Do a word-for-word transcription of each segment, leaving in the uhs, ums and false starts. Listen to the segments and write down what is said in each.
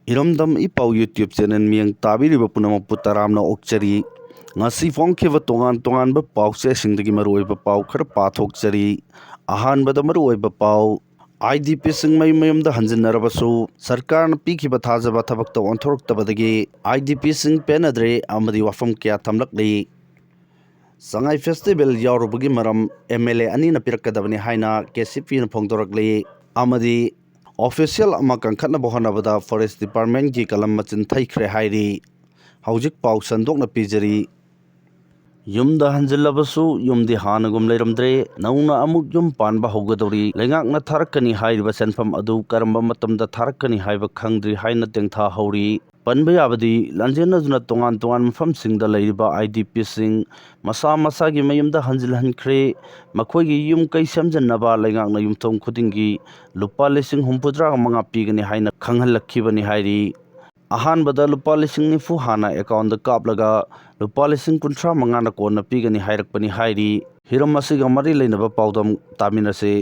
ꯏꯔꯝꯗꯝ ꯏꯄꯥꯎ YouTube channel ꯃꯤꯌꯦꯡ ꯇꯥꯕꯤꯔꯤꯕ ꯄꯨꯝꯅꯃꯛꯄꯨ ꯇꯔꯥꯝꯅ ꯑꯣꯛꯆꯔꯤ꯫ ꯉꯁꯤ ꯐꯣꯡꯈꯤꯕ ꯇꯣꯉꯥꯟ ꯇꯣꯉꯥꯟꯕ ꯄꯥꯎꯆꯦꯁꯤꯡꯗꯒꯤ ꯃꯔꯨꯑꯣꯏꯕ ꯄꯥꯎ ꯈꯔ ꯄꯥꯊꯣꯛꯆꯔꯤ꯫ ꯑꯍꯥꯟꯕꯗ ꯃꯔꯨꯑꯣꯏꯕ ꯄꯥꯎ, IDPꯁꯤꯡ ꯃꯌꯨꯝ ꯃꯌꯨꯝꯗ ꯍꯟꯖꯤꯟꯅꯔꯕꯁꯨ ꯁꯔꯀꯥꯔꯅ ꯄꯤꯈꯤꯕ ꯊꯥꯖꯕ ꯊꯕꯛꯇ ꯑꯣꯟꯊꯣꯔꯛꯇꯕꯗꯒꯤ IDPꯁꯤꯡ ꯄꯦꯟꯅꯗ꯭ꯔꯦ ꯑꯃꯗꯤ ꯋꯥꯐꯝ ꯀꯌꯥ ꯊꯝꯂꯛꯂꯤ꯫ ꯁꯉꯥꯏ festival ꯌꯥꯎꯔꯨꯕꯒꯤ ꯃꯔꯝ MLA ꯑꯅꯤꯅ ꯄꯤꯔꯛꯀꯗꯕꯅꯤ ꯍꯥꯏꯅ KCPꯅ ꯐꯣꯡꯗꯣꯔꯛꯂꯤ꯫ ꯑꯃꯗꯤ official ꯑꯃ ꯀꯟꯈꯠꯅꯕ ꯍꯣꯠꯅꯕꯗ Forest Departmentꯀꯤ ꯀꯂꯝ ꯃꯆꯤꯟ ꯊꯩꯈ꯭ꯔꯦ ꯍꯥꯏꯔꯤ꯫ ꯍꯧꯖꯤꯛ ꯄꯥꯎ ꯁꯟꯗꯣꯛꯅ ꯄꯤꯖꯔꯤ꯫ ꯌꯨꯝꯗ ꯍꯟꯖꯤꯜꯂꯕꯁꯨ ꯌꯨꯝꯗꯤ ꯍꯥꯟꯅꯒꯨꯝ ꯂꯩꯔꯝꯗ꯭ꯔꯦ꯫ ꯅꯧꯅ ꯑꯃꯨꯛ ꯌꯨꯝ ꯄꯥꯟꯕ ꯍꯧꯒꯗꯧꯔꯤ꯫ ꯂꯩꯉꯥꯛꯅ ꯊꯥꯔꯛꯀꯅꯤ ꯍꯥꯏꯔꯤꯕ ꯁꯦꯟꯐꯝ ꯑꯗꯨ ꯀꯔꯝꯕ ꯃꯇꯝꯗ ꯊꯥꯔꯛꯀꯅꯤ ꯍꯥꯏꯕ ꯈꯪꯗ꯭ꯔꯤ ꯍꯥꯏꯅ ꯇꯦꯡꯊꯥ ꯍꯧꯔꯤ꯫ ꯄꯟꯕ ꯌꯥꯕꯗꯤ, ꯂꯥꯟꯖꯦꯟꯅꯗꯨꯅ ꯇꯣꯉꯥꯟ ꯇꯣꯉꯥꯟꯕ ꯃꯐꯝꯁꯤꯡꯗ ꯂꯩꯔꯤꯕ IDPꯁꯤꯡ ꯃꯁꯥ ꯃꯁꯥꯒꯤ ꯃꯌꯨꯝꯗ ꯍꯟꯖꯤꯜꯍꯟꯈ꯭ꯔꯦ꯫ ꯃꯈꯣꯏꯒꯤ ꯌꯨꯝ ꯀꯩ ꯁꯦꯝꯖꯤꯟꯅꯕ ꯂꯩꯉꯥꯛꯅ ꯌꯨꯝꯊꯣꯡ ꯈꯨꯗꯤꯡꯒꯤ ꯂꯨꯄꯥ ꯂꯤꯁꯤꯡ ꯍꯨꯝꯐꯨꯇꯔꯥ ꯃꯉꯥ ꯄꯤꯒꯅꯤ ꯍꯥꯏꯅ ꯈꯪꯍꯜꯂꯛꯈꯤꯕꯅꯤ ꯍꯥꯏꯔꯤ꯫ ꯑꯍꯥꯟꯕꯗ ꯂꯨꯄꯥ ꯂꯤꯁꯤꯡ ꯅꯤꯐꯨ ꯍꯥꯟꯅ accountꯗ ꯀꯥꯞꯂꯒ ꯂꯨꯄꯥ ꯂꯤꯁꯤꯡ ꯀꯨꯟꯊ꯭ꯔꯥ ꯃꯉꯥꯅ ꯀꯣꯟꯅ ꯄꯤꯒꯅꯤ ꯍꯥꯏꯔꯛꯄꯅꯤ ꯍꯥꯏꯔꯤ꯫ ꯍꯤꯔꯝ ꯑꯁꯤꯒ ꯃꯔꯤ ꯂꯩꯅꯕ ꯄꯥꯎꯗꯝ ꯇꯥꯃꯤꯟꯅꯁꯤ꯫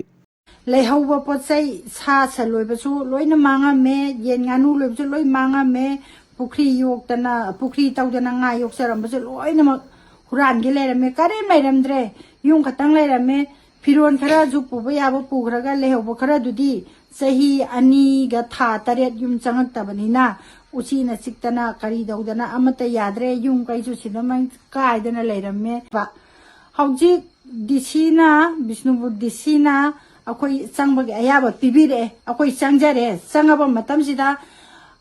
ꯂꯩꯍꯧꯕ ꯄꯣꯠ ꯆꯩ, ꯁꯥ ꯁꯟ ꯂꯣꯏꯕꯁꯨ ꯂꯣꯏꯅ ꯃꯥꯡꯉꯝꯃꯦ, ꯌꯦꯟ ꯉꯥꯅꯨ ꯂꯣꯏꯕꯁꯨ ꯂꯣꯏ ꯃꯥꯡꯉꯝꯃꯦ, ꯄꯨꯈ꯭ꯔꯤ ꯌꯣꯛꯇꯅ, ꯄꯨꯈ꯭ꯔꯤ ꯇꯧꯗꯅ ꯉꯥ ꯌꯣꯛꯆꯔꯝꯕꯁꯨ ꯂꯣꯏꯅꯃꯛ ꯍꯨꯔꯥꯟꯒꯦ ꯂꯩꯔꯝꯃꯦ, ꯀꯔꯤꯝ ꯂꯩꯔꯝꯗ꯭ꯔꯦ, ꯌꯨꯝ ꯈꯛꯇꯪ ꯂꯩꯔꯝꯃꯦ꯫ ꯐꯤꯔꯣꯜ ꯈꯔꯁꯨ ꯄꯨꯕ ꯌꯥꯕ ꯄꯨꯈ꯭ꯔꯒ ꯂꯩꯍꯧꯕ ꯈꯔꯗꯨꯗꯤ ꯆꯍꯤ ꯑꯅꯤꯒ ꯊꯥ ꯇꯔꯦꯠ ꯌꯨꯝ ꯆꯪꯉꯛꯇꯕꯅꯤꯅ ꯎꯆꯤꯅ ꯆꯤꯛꯇꯅ ꯀꯔꯤ ꯇꯧꯗꯅ ꯑꯃꯠꯇ ꯌꯥꯗ꯭ꯔꯦ, ꯌꯨꯝ ꯀꯩꯁꯨ ꯁꯤꯗꯃꯛ ꯀꯥꯏꯗꯅ ꯂꯩꯔꯝꯃꯦ꯫ ꯍꯧꯖꯤꯛ DCꯅ, ꯕꯤꯁꯅꯨꯄꯨꯔ DCꯅ ꯑꯩꯈꯣꯏ ꯆꯪꯕꯒꯤ ꯑꯌꯥꯕ ꯄꯤꯕꯤꯔꯛꯑꯦ, ꯑꯩꯈꯣꯏ ꯆꯪꯖꯔꯦ꯫ ꯆꯪꯉꯕ ꯃꯇꯝꯁꯤꯗ,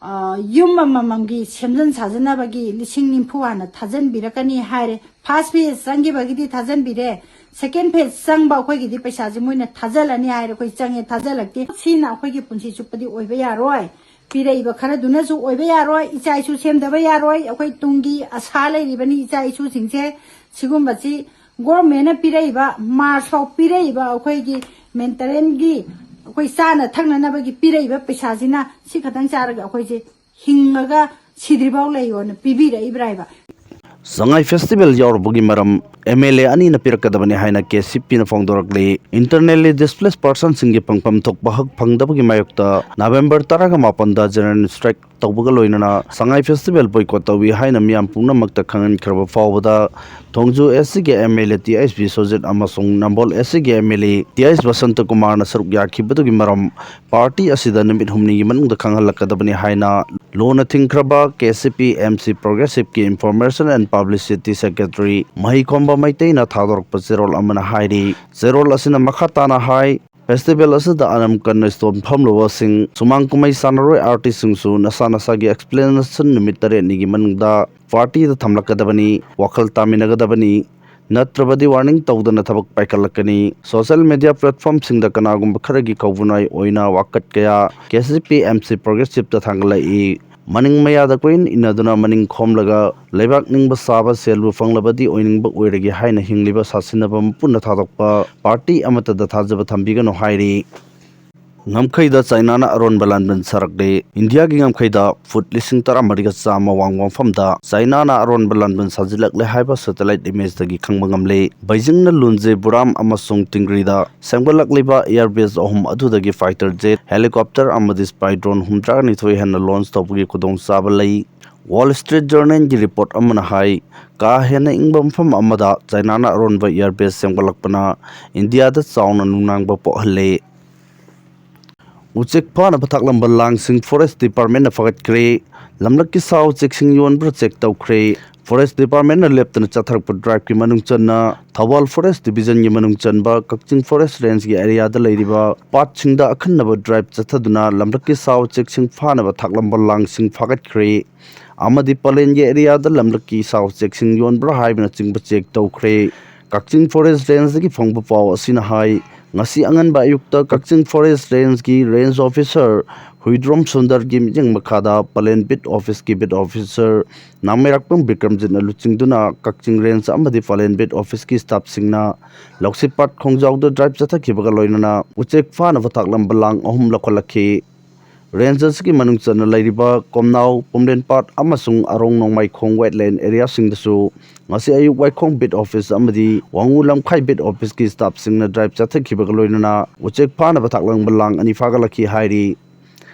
ꯑ, ꯌꯨꯝ ꯑꯃꯃꯝꯒꯤ ꯁꯦꯝꯖꯤꯟ ꯁꯥꯖꯤꯟꯅꯕꯒꯤ ꯂꯤꯁꯤꯡ ꯅꯤꯐꯨ ꯍꯥꯟꯅ ꯊꯥꯖꯤꯟꯕꯤꯔꯛꯀꯅꯤ ꯍꯥꯏꯔꯦ꯫ First phase ꯆꯪꯈꯤꯕꯒꯤꯗꯤ ꯊꯥꯖꯤꯟꯕꯤꯔꯦ, second phase ꯆꯪꯕ ꯑꯩꯈꯣꯏꯒꯤꯗꯤ ꯄꯩꯁꯥꯁꯦ ꯃꯣꯏꯅ ꯊꯥꯖꯤꯜꯂꯅꯤ ꯍꯥꯏꯔꯦ, ꯑꯩꯈꯣꯏ ꯆꯪꯉꯦ, ꯊꯥꯖꯤꯜꯂꯛꯇꯦ꯫ ꯁꯤꯅ ꯑꯩꯈꯣꯏꯒꯤ ꯄꯨꯟꯁꯤ ꯆꯨꯞꯄꯗꯤ ꯑꯣꯏꯕ ꯌꯥꯔꯣꯏ꯫ ꯄꯤꯔꯛꯏꯕ ꯈꯔꯗꯨꯅꯁꯨ ꯑꯣꯏꯕ ꯌꯥꯔꯣꯏ, ꯏꯆꯥ ꯏꯁꯨ ꯁꯦꯝꯗꯕ ꯌꯥꯔꯣꯏ꯫ ꯑꯩꯈꯣꯏ ꯇꯨꯡꯒꯤ ꯑꯁꯥ ꯂꯩꯔꯤꯕꯅꯤ ꯏꯆꯥ ꯏꯁꯨꯁꯤꯡꯁꯦ꯫ ꯁꯤꯒꯨꯝꯕꯁꯤ governmentꯅ ꯄꯤꯔꯛꯏꯕ, March ꯐꯥꯎ ꯄꯤꯔꯛꯏꯕ ꯑꯩꯈꯣꯏꯒꯤ maintenanceꯒꯤ, ꯑꯩꯈꯣꯏ ꯆꯥꯅ ꯊꯛꯅꯅꯕꯒꯤ ꯄꯤꯔꯛꯏꯕ ꯄꯩꯁꯥꯁꯤꯅ ꯁꯤ ꯈꯛꯇꯪ ꯆꯥꯔꯒ ꯑꯩꯈꯣꯏꯁꯦ ꯍꯤꯡꯉꯒ ꯁꯤꯗ꯭ꯔꯤꯐꯥꯎ ꯂꯩꯌꯣꯅ ꯄꯤꯕꯤꯔꯛꯏꯕ꯭ꯔꯥ ꯍꯥꯏꯕ꯫ ꯁꯉꯥꯏ ꯐꯦꯁꯇꯤꯚꯦꯜ ꯌꯥꯎꯔꯨꯕꯒꯤ ꯃꯔꯝ ꯑꯦꯝ ꯑꯦꯜ ꯑꯦ ꯑꯅꯤꯅ ꯄꯤꯔꯛꯀꯗꯕꯅꯤ ꯍꯥꯏꯅ ꯀꯦ ꯁꯤ ꯄꯤꯅ ꯐꯣꯡꯗꯣꯔꯛꯂꯤ꯫ Internally displaced personꯁꯤꯡꯒꯤ ꯐꯪꯐꯝ ꯊꯣꯛꯄ ꯍꯛ ꯐꯪꯗꯕꯒꯤ ꯃꯥꯌꯣꯛꯇ ꯅꯕꯦꯝꯕꯔ ꯇꯔꯥꯒ ꯃꯥꯄꯟꯗ general strike ꯇꯧꯕꯒ ꯂꯣꯏꯅꯅ ꯁꯉꯥꯏ ꯐꯦꯁꯇꯤꯚꯦꯜ ꯕꯣꯏꯀꯣꯠ ꯇꯧꯏ ꯍꯥꯏꯅ ꯃꯤꯌꯥꯝ ꯄꯨꯝꯅꯃꯛꯇ ꯈꯪꯍꯟꯈ꯭ꯔꯕ ꯐꯥꯎꯕꯗ ꯊꯣꯡꯖꯨ ꯑꯦꯁ ꯁꯤꯒꯤ M L A T H Bisojit ꯑꯃꯁꯨꯡ ꯅꯝꯕꯣꯜ ꯑꯦꯁ ꯁꯤꯒꯤ M L A T H Basanta ꯀꯨꯃꯥꯔꯅ ꯁꯔꯨꯛ ꯌꯥꯈꯤꯕꯗꯨꯒꯤ ꯃꯔꯝ ꯄꯥꯔꯇꯤ ꯑꯁꯤꯗ ꯅꯨꯃꯤꯠ ꯍꯨꯝꯅꯤꯒꯤ ꯃꯅꯨꯡꯗ ꯈꯪꯍꯜꯂꯛꯀꯗꯕꯅꯤ ꯍꯥꯏꯅ ꯂꯨꯅ ꯊꯤꯡꯈ꯭ꯔꯕ K C P M C ꯄ꯭ꯔꯣꯒ꯭ꯔꯦꯁꯤꯞꯀꯤ information and publicity secretary Mahikhomba ꯃꯩꯇꯩꯅ ꯊꯥꯗꯣꯔꯛꯄ ꯆꯦꯔꯣꯜ ꯑꯃꯅ ꯍꯥꯏꯔꯤ꯫ ꯆꯦꯔꯣꯜ ꯑꯁꯤꯅ ꯃꯈꯥ ꯇꯥꯅ ꯍꯥꯏ, ꯐꯦꯁꯇꯤꯚꯦꯜ ꯑꯁꯤꯗ ꯑꯅꯝ ꯀꯟꯅ ꯏꯁꯇꯣꯟ ꯐꯝꯂꯨꯕꯁꯤꯡ ꯁꯨꯃꯥꯡ ꯀꯨꯝꯍꯩ ꯁꯥꯟꯅꯔꯣꯏ ꯑꯥꯔꯇꯤꯁꯁꯤꯡꯁꯨ ꯅꯁꯥ ꯅꯁꯥꯒꯤ ꯑꯦꯛꯁꯄ꯭ꯂꯦꯅꯦꯁꯟ ꯅꯨꯃꯤꯠ ꯇꯔꯦꯠꯅꯤꯒꯤ ꯃꯅꯨꯡꯗ ꯄꯥꯔꯇꯤꯗ ꯊꯝꯂꯛꯀꯗꯕꯅꯤ, ꯋꯥꯈꯜ ꯇꯥꯃꯤꯟꯅꯒꯗꯕꯅꯤ, ꯅꯠꯇ꯭ꯔꯕꯗꯤ ꯋꯥꯔꯅꯤꯡ ꯇꯧꯗꯅ ꯊꯕꯛ ꯄꯥꯏꯈꯠꯂꯛꯀꯅꯤ꯫ ꯁꯣꯁꯦꯜ ꯃꯦꯗꯤꯌꯥ ꯄ꯭ꯂꯦꯠꯐꯣꯝꯁꯤꯡꯗ ꯀꯅꯥꯒꯨꯝꯕ ꯈꯔꯒꯤ ꯀꯧꯕꯅꯥꯏ ꯑꯣꯏꯅ ꯋꯥꯀꯠ ꯀꯌꯥ ꯀꯦ ꯁꯤ ꯄꯤ ꯑꯦꯝ ꯁꯤ ꯄ꯭ꯔꯣꯒ꯭ꯔꯦꯁꯤꯞꯇ ꯊꯥꯡꯒꯠꯂꯛꯏ꯫ ꯃꯅꯤꯡ ꯃꯌꯥꯗ ꯀꯣꯏꯏꯟ ꯏꯟꯅꯗꯨꯅ ꯃꯅꯤꯡ ꯈꯣꯝꯂꯒ ꯂꯩꯕꯥꯛ ꯅꯤꯡꯕ ꯁꯥꯕ, ꯁꯦꯜꯕꯨ ꯐꯪꯂꯕꯗꯤ ꯑꯣꯏꯅꯤꯡꯕ ꯑꯣꯏꯔꯒꯦ ꯍꯥꯏꯅ ꯍꯤꯡꯂꯤꯕ ꯁꯥꯁꯤꯟꯅꯕ ꯃꯄꯨꯅ ꯊꯥꯗꯣꯛꯄ ꯄꯥꯔꯇꯤ ꯑꯃꯠꯇꯗ ꯊꯥꯖꯕ ꯊꯝꯕꯤꯒꯅꯨ ꯍꯥꯏꯔꯤ꯫ ꯉꯝꯈꯩꯗ ꯆꯥꯏꯅꯥꯅ ꯑꯔꯣꯟꯕ ꯂꯥꯟꯕꯟ ꯁꯥꯔꯛꯂꯦ꯫ ꯏꯟꯗꯤꯌꯥꯒꯤ ꯉꯝꯈꯩꯗ ꯐꯨꯠ ꯂꯤꯁꯤꯡ ꯇꯔꯥꯃꯔꯤꯒ ꯆꯥꯝꯃ ꯋꯥꯡꯕ ꯃꯐꯝꯗ ꯆꯥꯏꯅꯥꯅ ꯑꯔꯣꯟꯕ ꯂꯥꯟꯕꯟ ꯁꯥꯖꯤꯜꯂꯛꯂꯦ ꯍꯥꯏꯕ ꯁꯦꯇꯦꯂꯥꯏꯠ ꯏꯃꯦꯖꯇꯒꯤ ꯈꯪꯕ ꯉꯝꯂꯦ꯫ ꯕꯩꯖꯤꯡꯅ ꯂꯨꯟꯖꯦ ꯕꯨꯔꯥꯝ ꯑꯃꯁꯨꯡ ꯇꯤꯡꯒ꯭ꯔꯤꯗ ꯁꯦꯝꯒꯠꯂꯛꯂꯤꯕ ꯑꯦꯌꯔ ꯕꯦꯁ ꯑꯍꯨꯝ ꯑꯗꯨꯗꯒꯤ ꯐꯥꯏꯇꯔ ꯖꯦꯠ, ꯍꯦꯂꯤꯀꯣꯞꯇꯔ ꯑꯃꯗꯤ ꯁ꯭ꯄꯥꯏ ꯗ꯭ꯔꯣꯟ ꯍꯨꯝꯗ꯭ꯔꯥꯒ ꯅꯤꯊꯣꯏ ꯍꯦꯟꯅ ꯂꯣꯟꯆ ꯇꯧꯕꯒꯤ ꯈꯨꯗꯣꯡꯆꯥꯕ ꯂꯩ꯫ ꯋꯥꯜ ꯁ꯭ꯇ꯭ꯔꯤꯠ ꯖꯔꯅꯦꯜꯒꯤ ꯔꯤꯄꯣꯔꯠ ꯑꯃꯅ ꯍꯥꯏ, ꯀꯥ ꯍꯦꯟꯅ ꯏꯪꯕ ꯃꯐꯝ ꯑꯃꯗ ꯆꯥꯏꯅꯥꯅ ꯑꯔꯣꯟꯕ ꯑꯦꯌꯔ ꯕꯦꯁ ꯁꯦꯝꯒꯠꯂꯛꯄꯅ ꯏꯟꯗꯤꯌꯥꯗ ꯆꯥꯎꯅ ꯅꯨꯡꯅꯥꯡꯕ ꯄꯣꯛꯍꯜꯂꯦ꯫ ꯎꯆꯦꯛ ꯐꯥꯅꯕ ꯊꯥꯛꯂꯝꯕ ꯂꯥꯡꯁꯤꯡ ꯐꯣꯔꯦꯁ ꯗꯤꯄꯥꯔꯠꯃꯦꯟꯅ ꯐꯥꯒꯠꯈ꯭ꯔꯦ꯫ ꯂꯝꯂꯛꯀꯤ ꯁꯥ ꯎꯆꯦꯛꯁꯤꯡ ꯌꯣꯟꯕ꯭ꯔꯥ ꯆꯦꯛ ꯇꯧꯈ꯭ꯔꯦ꯫ ꯐꯣꯔꯦꯁ ꯗꯤꯄꯥꯔꯠꯃꯦꯟꯅ ꯂꯦꯞꯇꯅ ꯆꯠꯊꯔꯛꯄ ꯗ꯭ꯔꯥꯏꯚꯀꯤ ꯃꯅꯨꯡ ꯆꯟꯅ ꯊꯧꯕꯥꯜ ꯐꯣꯔꯦꯁ ꯗꯤꯕꯤꯖꯟꯒꯤ ꯃꯅꯨꯡ ꯆꯟꯕ ꯀꯛꯆꯤꯡ ꯐꯣꯔꯦꯁ ꯔꯦꯟꯖꯒꯤ ꯑꯦꯔꯤꯌꯥꯗ ꯂꯩꯔꯤꯕ ꯄꯥꯠꯁꯤꯡꯗ ꯑꯈꯟꯅꯕ ꯗ꯭ꯔꯥꯏꯚ ꯆꯠꯊꯗꯨꯅ ꯂꯝꯂꯛꯀꯤ ꯁꯥ ꯎꯆꯦꯛꯁꯤꯡ ꯐꯥꯅꯕ ꯊꯥꯛꯂꯝꯕ ꯂꯥꯡꯁꯤꯡ ꯐꯥꯒꯠꯈ꯭ꯔꯦ ꯑꯃꯗꯤ ꯄꯂꯦꯟꯒꯤ ꯑꯦꯔꯤꯌꯥꯗ ꯂꯝꯂꯛꯀꯤ ꯁꯥ ꯎꯆꯦꯛꯁꯤꯡ ꯌꯣꯟꯕ꯭ꯔꯥ ꯍꯥꯏꯕꯅꯆꯤꯡꯕ ꯆꯦꯛ ꯇꯧꯈ꯭ꯔꯦ꯫ ꯀꯛꯆꯤꯡ ꯐꯣꯔꯦꯁ ꯔꯦꯟꯖꯇꯒꯤ ꯐꯪꯕ ꯄꯥꯎ ꯑꯁꯤꯅ ꯍꯥꯏ, ꯉꯁꯤ ꯑꯉꯟꯕ ꯑꯌꯨꯛꯇ ꯀꯛꯆꯤꯡ ꯐꯣꯔꯦꯁ ꯔꯦꯟꯖꯀꯤ ꯔꯦꯟꯖ ꯑꯣꯐꯤꯁꯔ ꯍꯨꯏꯗ꯭ꯔꯣꯝ ꯁꯨꯟꯗꯔꯒꯤ ꯃꯤꯠꯌꯦꯡ ꯃꯈꯥꯗ ꯄꯂꯦꯟ ꯕꯤꯠ ꯑꯣꯐꯤꯁꯀꯤ ꯕꯤꯠ ꯑꯣꯐꯤꯁꯔ ꯅꯥꯃꯩꯔꯥꯛꯄꯝ ꯕꯤꯀ꯭ꯔꯝꯖꯤꯠꯅ ꯂꯨꯆꯤꯡꯗꯨꯅ ꯀꯛꯆꯤꯡ ꯔꯦꯟꯖ ꯑꯃꯗꯤ ꯄꯂꯦꯟ ꯕꯤꯠ ꯑꯣꯐꯤꯁꯀꯤ ꯁ꯭ꯇꯥꯐꯁꯤꯡꯅ ꯂꯧꯁꯤꯄꯥꯠ ꯈꯣꯡꯖꯥꯎꯗ ꯗ꯭ꯔꯥꯏꯚ ꯆꯠꯊꯈꯤꯕꯒ ꯂꯣꯏꯅꯅ ꯎꯆꯦꯛ ꯐꯥꯅꯕ ꯊꯥꯛꯂꯝꯕ ꯂꯥꯡ ꯑꯍꯨꯝ ꯂꯧꯈꯠꯂꯛꯈꯤ꯫ ꯔꯦꯟꯖ ꯑꯁꯤꯒꯤ ꯃꯅꯨꯡ ꯆꯟꯅ ꯂꯩꯔꯤꯕ ꯀꯣꯝꯅꯥꯎ, ꯄꯨꯝꯂꯦꯟꯄꯥꯠ ꯑꯃꯁꯨꯡ ꯑꯔꯣꯡ ꯅꯣꯡꯃꯥꯏꯈꯣꯡ wetland area ꯁꯤꯡꯗꯁꯨ ꯉꯁꯤ ꯑꯌꯨꯛ ꯋꯥꯏꯈꯣꯡ beat office ꯑꯃꯗꯤ ꯋꯥꯉꯨ ꯂꯝꯈꯥꯏ beat office ꯀꯤ staff ꯁꯤꯡꯅ drive ꯆꯠꯊꯈꯤꯕꯒ ꯂꯣꯏꯅꯅ ꯎꯆꯦꯛ ꯐꯥꯅꯕ ꯊꯥꯛꯂꯝꯕ ꯂꯥꯡ ꯑꯅꯤ ꯐꯥꯒꯠꯂꯛꯈꯤ ꯍꯥꯏꯔꯤ꯫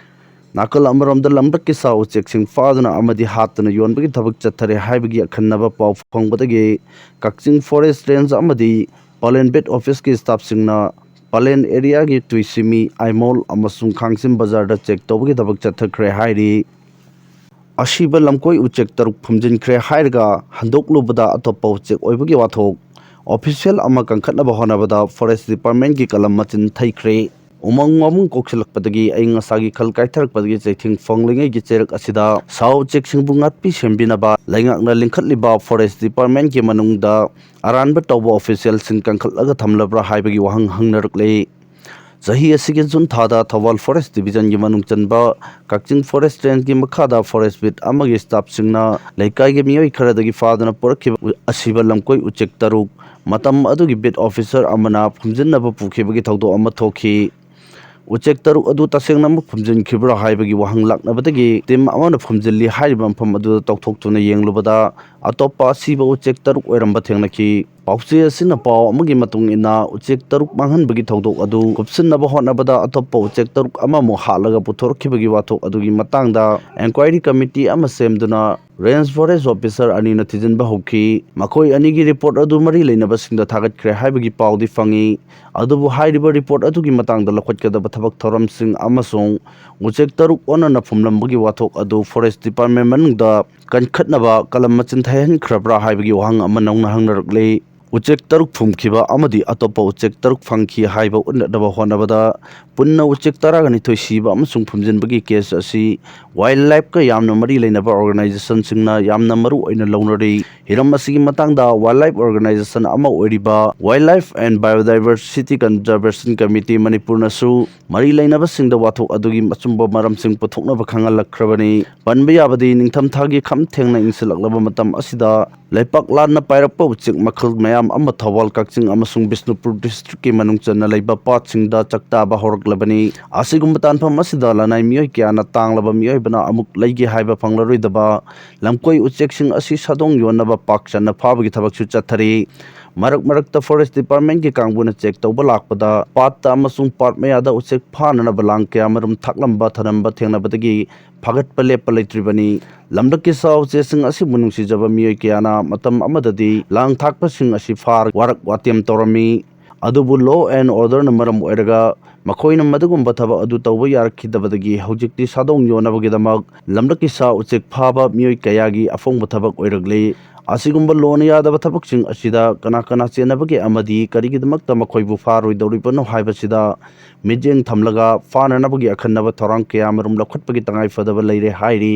ꯅꯥꯀꯜ ꯑꯃꯔꯣꯝꯗ ꯂꯝꯂꯛꯀꯤ ꯁꯥ ꯎꯆꯦꯛꯁꯤꯡ ꯐꯥꯗꯨꯅ ꯑꯃꯗꯤ ꯍꯥꯠꯇꯨꯅ ꯌꯣꯟꯕꯒꯤ ꯊꯕꯛ ꯆꯠꯊꯔꯦ ꯍꯥꯏꯕꯒꯤ ꯑꯈꯟꯅꯕ ꯄꯥꯎ ꯐꯪꯕꯗꯒꯤ ꯀꯛꯆꯤꯡ forest range ꯑꯃꯗꯤ ꯄꯂꯦꯟ beat office ꯀꯤ staff ꯁꯤꯡꯅ ꯄꯂꯦꯟ area ꯒꯤ ꯇꯨꯏꯁꯤꯃꯤ, ꯑꯥꯏꯃꯣꯜ ꯑꯃꯁꯨꯡ ꯈꯥꯡꯖꯤꯝ ꯕꯖꯥꯔꯗ check ꯇꯧꯕꯒꯤ ꯊꯕꯛ ꯆꯠꯊꯈ꯭ꯔꯦ ꯍꯥꯏꯔꯤ꯫ ꯑꯁꯤꯕ ꯂꯝꯀꯣꯏ ꯎꯆꯦꯛ ꯇꯔꯨꯛ ꯐꯨꯝꯖꯤꯟꯈ꯭ꯔꯦ ꯍꯥꯏꯔꯒ ꯍꯟꯗꯣꯛꯂꯨꯕꯗ ꯑꯇꯣꯞꯄ ꯎꯆꯦꯛ ꯑꯣꯏꯕꯒꯤ ꯋꯥꯊꯣꯛ꯫ Official ꯑꯃ ꯀꯟꯈꯠꯅꯕ ꯍꯣꯠꯅꯕꯗ forest department ꯀꯤ ꯀꯂꯝ ꯃꯆꯤꯟ ꯊꯩꯈ꯭ꯔꯦ꯫ ꯎꯃꯪ ꯋꯥꯃꯪ ꯀꯣꯛꯁꯤꯜꯂꯛꯄꯗꯒꯤ ꯑꯏꯪ ꯑꯁꯥꯒꯤ ꯈꯜ ꯀꯥꯏꯊꯔꯛꯄꯗꯒꯤ ꯆꯩꯊꯦꯡ ꯐꯪꯂꯤꯉꯩꯒꯤ ꯆꯩꯔꯛ ꯑꯁꯤꯗ ꯁꯥ ꯎꯆꯦꯛꯁꯤꯡꯕꯨ ꯉꯥꯛꯄꯤ ꯁꯦꯟꯕꯤꯅꯕ ꯂꯩꯉꯥꯛꯅ ꯂꯤꯡꯈꯠꯂꯤꯕ forest department ꯀꯤ ꯃꯅꯨꯡꯗ ꯑꯔꯥꯟꯕ ꯇꯧꯕ official ꯁꯤꯡ ꯀꯟꯈꯠꯂꯒ ꯊꯝꯂꯕ꯭ꯔꯥ ꯍꯥꯏꯕꯒꯤ ꯋꯥꯍꯪ ꯍꯪꯅꯔꯛꯂꯤ꯫ ꯆꯍꯤ ꯑꯁꯤꯒꯤ ꯖꯨꯟ ꯊꯥꯗ ꯊꯧꯕꯥꯜ forest division ꯒꯤ ꯃꯅꯨꯡ ꯆꯟꯕ ꯀꯛꯆꯤꯡ forest range ꯀꯤ ꯃꯈꯥꯗ forest beat ꯑꯃꯒꯤ staff ꯁꯤꯡꯅ ꯂꯩꯀꯥꯏꯒꯤ ꯃꯤꯑꯣꯏ ꯈꯔꯗꯒꯤ ꯐꯥꯗꯨꯅ ꯄꯨꯔꯛꯈꯤꯕ ꯑꯁꯤꯕ ꯂꯝꯀꯣꯏ ꯎꯆꯦꯛ ꯇꯔꯨꯛ ꯃꯇꯝ ꯑꯗꯨꯒꯤ beat officer ꯑꯃꯅ ꯐꯨꯝꯖꯤꯟꯅꯕ ꯄꯨꯈꯤꯕꯒꯤ ꯊꯧꯗꯣꯛ ꯑꯃ ꯊꯣꯛꯈꯤ꯫ ꯎꯆꯦꯛ ꯇꯔꯨꯛ ꯑꯗꯨ ꯇꯁꯦꯡꯅꯃꯛ ꯐꯨꯝꯖꯤꯟꯈꯤꯕ꯭ꯔꯥ ꯍꯥꯏꯕꯒꯤ ꯋꯥꯍꯪ ꯂꯥꯛꯅꯕꯗꯒꯤ team ꯑꯃꯅ ꯐꯨꯝꯖꯤꯜꯂꯤ ꯍꯥꯏꯔꯤꯕ ꯃꯐꯝ ꯑꯗꯨꯗ ꯇꯧꯊꯣꯛꯇꯨꯅ ꯌꯦꯡꯂꯨꯕꯗ ꯑꯇꯣꯞꯄ ꯑꯁꯤꯕ ꯎꯆꯦꯛ ꯇꯔꯨꯛ ꯑꯣꯏꯔꯝꯕ ꯊꯦꯡꯅꯈꯤ꯫ ꯄꯥꯎꯆꯦ ꯑꯁꯤꯅ ꯄꯥꯎ ꯑꯃꯒꯤ ꯃꯇꯨꯡ ꯏꯟꯅ ꯎꯆꯦꯛ ꯇꯔꯨꯛ ꯃꯥꯡꯍꯟꯕꯒꯤ ꯊꯧꯗꯣꯛ ꯑꯗꯨ ꯀꯨꯞꯁꯤꯟꯅꯕ ꯍꯣꯠꯅꯕꯗ ꯑꯇꯣꯞꯄ ꯎꯆꯦꯛ ꯇꯔꯨꯛ ꯑꯃꯃꯨꯛ ꯍꯥꯠꯂꯒ ꯄꯨꯊꯣꯔꯛꯈꯤꯕꯒꯤ ꯋꯥꯊꯣꯛ ꯑꯗꯨꯒꯤ ꯃꯇꯥꯡꯗ enquiry committee ꯑꯃ ꯁꯦꯝꯗꯨꯅ range forest officer ꯑꯅꯤꯅ ꯊꯤꯖꯤꯟꯕ ꯍꯧꯈꯤ꯫ ꯃꯈꯣꯏ ꯑꯅꯤꯒꯤ report ꯑꯗꯨ ꯃꯔꯤ ꯂꯩꯅꯕꯁꯤꯡꯗ ꯊꯥꯒꯠꯈ꯭ꯔꯦ ꯍꯥꯏꯕꯒꯤ ꯄꯥꯎꯗꯤ ꯐꯪꯉꯤ꯫ ꯑꯗꯨꯕꯨ ꯍꯥꯏꯔꯤꯕ report ꯑꯗꯨꯒꯤ ꯃꯇꯥꯡꯗ ꯂꯧꯈꯠꯀꯗꯕ ꯊꯕꯛ ꯊꯧꯔꯝꯁꯤꯡ ꯑꯃꯁꯨꯡ ꯎꯆꯦꯛ ꯇꯔꯨꯛ ꯑꯣꯟꯅꯅ ꯐꯨꯝꯂꯝꯕꯒꯤ ꯋꯥꯊꯣꯛ ꯑꯗꯨ forest department ꯃꯅꯨꯡꯗ ꯀꯟꯈꯠꯅꯕ ꯀꯂꯝ ꯃꯆꯤꯟ ꯊꯩꯍꯟꯈ꯭ꯔꯕ꯭ꯔꯥ ꯍꯥꯏꯕꯒꯤ ꯋꯥꯍꯪ ꯑꯃ ꯅꯧꯅ ꯍꯪꯅꯔꯛꯂꯤ꯫ ꯎꯆꯦꯛ ꯇꯔꯨꯛ ꯐꯨꯝꯈꯤꯕ ꯑꯃꯗꯤ ꯑꯇꯣꯞꯄ ꯎꯆꯦꯛ ꯇꯔꯨꯛ ꯐꯪꯈꯤ ꯍꯥꯏꯕ ꯎꯠꯅꯅꯕ ꯍꯣꯠꯅꯕꯗ ꯄꯨꯟꯅ ꯎꯆꯦꯛ ꯇꯔꯥꯒ ꯅꯤꯊꯣꯏ ꯁꯤꯕ ꯑꯃꯁꯨꯡ ꯐꯨꯝꯖꯤꯟꯕꯒꯤ case ꯑꯁꯤ wildlife ꯀ ꯌꯥꯝꯅ ꯃꯔꯤ ꯂꯩꯅꯕ organization ꯁꯤꯡꯅ ꯌꯥꯝꯅ ꯃꯔꯨ ꯑꯣꯏꯅ ꯂꯧꯅꯔꯤ꯫ ꯍꯤꯔꯝ ꯑꯁꯤꯒꯤ ꯃꯇꯥꯡꯗ wildlife organization ꯑꯃ ꯑꯣꯏꯔꯤꯕ Wildlife and Biodiversity Conservation Committee ꯃꯅꯤꯄꯨꯔꯅꯁꯨ ꯃꯔꯤ ꯂꯩꯅꯕꯁꯤꯡꯗ ꯋꯥꯊꯣꯛ ꯑꯗꯨꯒꯤ ꯑꯆꯨꯝꯕ ꯃꯔꯝꯁꯤꯡ ꯄꯨꯊꯣꯛꯅꯕ ꯈꯪꯍꯜꯂꯛꯈ꯭ꯔꯕꯅꯤ꯫ ꯄꯟꯕ ꯌꯥꯕꯗꯤ ꯅꯤꯡꯊꯝꯊꯥꯒꯤ ꯈꯝ ꯊꯦꯡꯅ ꯏꯪꯁꯤꯜꯂꯛꯂꯕ ꯃꯇꯝ ꯑꯁꯤꯗ ꯂꯩꯄꯥꯛ ꯂꯥꯟꯅ ꯄꯥꯏꯔꯛꯄ ꯎꯆꯦꯛ ꯃꯈꯜ ꯃꯌꯥꯝ ꯑꯃ ꯊꯧꯕꯥꯜ, ꯀꯛꯆꯤꯡ ꯑꯃꯁꯨꯡ ꯕꯤꯁꯅꯨꯄꯨꯔ district ꯀꯤ ꯃꯅꯨꯡ ꯆꯟꯅ ꯂꯩꯕ ꯄꯥꯠꯁꯤꯡꯗ ꯆꯥꯛꯇꯥꯕ ꯍꯧꯔꯛꯂꯤ꯫ ꯂꯕꯅꯤ꯫ ꯑꯁꯤꯒꯨꯝꯕ ꯇꯥꯟꯐꯝ ꯑꯁꯤꯗ ꯂꯅꯥꯏ ꯃꯤꯑꯣꯏ ꯀꯌꯥꯅ ꯇꯥꯡꯂꯕ ꯃꯤꯑꯣꯏꯕꯅ ꯑꯃꯨꯛ ꯂꯩꯒꯦ ꯍꯥꯏꯕ ꯐꯪꯂꯔꯣꯏꯗꯕ ꯂꯝꯀꯣꯏ ꯎꯆꯦꯛꯁꯤꯡ ꯑꯁꯤ ꯁꯥꯗꯣꯡ ꯌꯣꯟꯅꯕ ꯄꯥꯛ ꯆꯟꯅ ꯐꯥꯕꯒꯤ ꯊꯕꯛꯁꯨ ꯆꯠꯊꯔꯤ꯫ ꯃꯔꯛ ꯃꯔꯛꯇ ꯐꯣꯔꯦꯁ ꯗꯤꯄꯥꯔꯠꯃꯦꯟꯒꯤ ꯀꯥꯡꯕꯨꯅ ꯆꯦꯛ ꯇꯧꯕ ꯂꯥꯛꯄꯗ ꯄꯥꯠꯇ ꯑꯃꯁꯨꯡ ꯄꯥꯠ ꯃꯌꯥꯗ ꯎꯆꯦꯛ ꯐꯥꯅꯅꯕ ꯂꯥꯡ ꯀꯌꯥꯃꯔꯨꯝ ꯊꯥꯛꯂꯝꯕ ꯊꯅꯝꯕ ꯊꯦꯡꯅꯕꯗꯒꯤ ꯐꯥꯒꯠꯄ ꯂꯦꯞꯄ ꯂꯩꯇ꯭ꯔꯤꯕꯅꯤ꯫ ꯂꯝꯂꯛꯀꯤ ꯁꯥ ꯎꯆꯦꯛꯁꯤꯡ ꯑꯁꯤꯕꯨ ꯅꯨꯡꯁꯤꯖꯕ ꯃꯤꯑꯣꯏ ꯀꯌꯥꯅ ꯃꯇꯝ ꯑꯃꯗꯗꯤ ꯂꯥꯡ ꯊꯥꯛꯄꯁꯤꯡ ꯑꯁꯤ ꯐꯥꯔ ꯋꯥꯔꯛ ꯋꯥꯇꯦꯝ ꯇꯧꯔꯝꯃꯤ꯫ ꯑꯗꯨꯕꯨ law and orderꯅ ꯃꯔꯝ ꯑꯣꯏꯔꯒ ꯃꯈꯣꯏꯅ ꯃꯗꯨꯒꯨꯝꯕ ꯊꯕꯛ ꯑꯗꯨ ꯇꯧꯕ ꯌꯥꯔꯛꯈꯤꯗꯕꯗꯒꯤ ꯍꯧꯖꯤꯛꯇꯤ ꯁꯥꯗꯣꯡ ꯌꯣꯟꯅꯕꯒꯤꯗꯃꯛ ꯂꯝꯂꯛꯀꯤ ꯁꯥ ꯎꯆꯦꯛ ꯐꯥꯕ ꯃꯤꯑꯣꯏ ꯀꯌꯥꯒꯤ ꯑꯐꯣꯡꯕ ꯊꯕꯛ ꯑꯣꯏꯔꯛꯂꯤ꯫ ꯑꯁꯤꯒꯨꯝꯕ ꯂꯣꯅ ꯌꯥꯗꯕ ꯊꯕꯛꯁꯤꯡ ꯑꯁꯤꯗ ꯀꯅꯥ ꯀꯅꯥ ꯆꯦꯟꯅꯕꯒꯦ ꯑꯃꯗꯤ ꯀꯔꯤꯒꯤꯗꯃꯛꯇ ꯃꯈꯣꯏꯕꯨ ꯐꯥꯔꯣꯏꯗꯧꯔꯤꯕꯅꯣ ꯍꯥꯏꯕꯁꯤꯗ ꯃꯤꯠꯌꯦꯡ ꯊꯝꯂꯒ ꯐꯥꯅꯅꯕꯒꯤ ꯑꯈꯟꯅꯕ ꯊꯧꯔꯥꯡ ꯀꯌꯥꯃꯔꯨꯝ ꯂꯧꯈꯠꯄꯒꯤ ꯇꯉꯥꯏꯐꯗꯕ ꯂꯩꯔꯦ ꯍꯥꯏꯔꯤ꯫